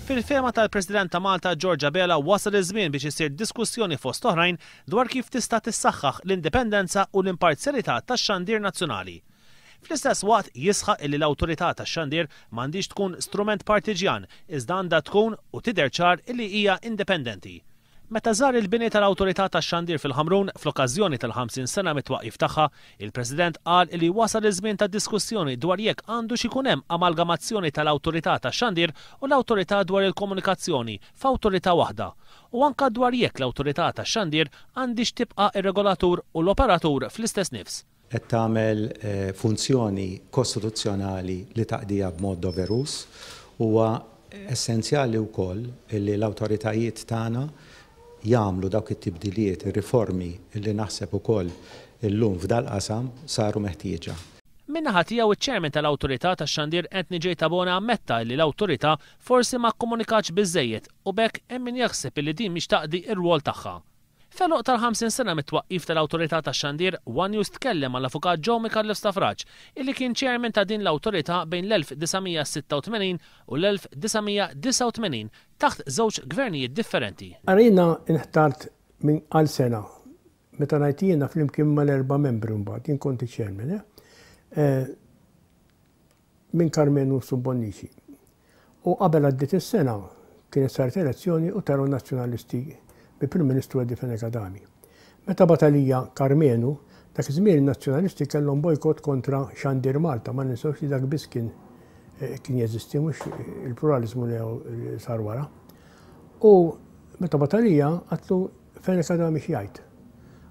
Fil-fehma tal-President ta' Malta George Abela wasal iż-żmien biex issir diskussjoni fost oħrajn dwar kif tista' tissaħħaħ l-indipendenza u l-imparzjalità tax-xandir nazzjonali. Fl-istess waqt jisħaq illi l-Awtorità tax-Xandir m'għandhiex tkun strument partiġjan iżda għandha tkun u tidher ċar illi hija indipendenti. Meta żar il-bini tal-Awtorità tax-Xandir fil-Ħamrun fl-okkażjoni tal-50 sena mit-twaqqif tagħha, il-President qal li wasal iż-żmien ta' diskussjoni dwar jekk għandux ikun hemm amalgamazzjoni tal-Awtorità tax-Xandir u l-Awtorità dwar il-Komunikazzjoni f'awtorità waħda u anke dwar jekk l-Awtorità tax-Xandir għandhiex tibqa' r-regolatur u l-operatur fl-istess nifs. Qed tagħmel funzjoni kostituzzjonali li taqdiha b'mod doveruż. Huwa essenzjali wkoll li l-awtoritajiet tagħna jagħmlu dawk it-tibdiliet, ir-riformi li naħseb ukoll illum f'dal-qasam saru meħtieġa. Min-naħa tiegħu iċ-Chairman tal-Awtorità tax-Xandir Anthony J Tabone ammetta illi l-Awtorità forsi ma kkomunikatx biżżejjed u b'hekk hemm min jaħseb illi din mhix taqdi r-rwol tagħha. F'għeluq tal-50 sena mit-twaqqif tal-Awtorità tax-Xandir, one News tkellem mal-Avukat Joe Micallef Stafrace, illi kien Chairman ta' din l-Awtorità bejn l-1986 u l-1989 taħt żewġ gvernijiet differenti. Ara jiena nħtart minn għal sena, meta ngħid jiena flimkien mal-erba' membri mbagħad, jien kont iċ-chairman, eh, minn Karmenu Bonnici. U qabel għaddiet is-sena, kienet saret elezzjoni u telgħu n-Nazzjonalisti bi Prim Ministru Eddie Fenech Adami. Meta bagħat għalija Karmenu, dak iż-żmien in-Nazzjonalisti kellhom bojkott kontra Xandir Malta, ma ninsewx li dak biss kien kien jeżisti mhux il-pluraliżmu li sar wara. U meta bagħat għalija għadtlu Fenech Adami x'jgħid?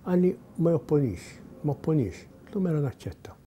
Qalli ma jopponix, ma opponix. Għedtlu mela naċċetta.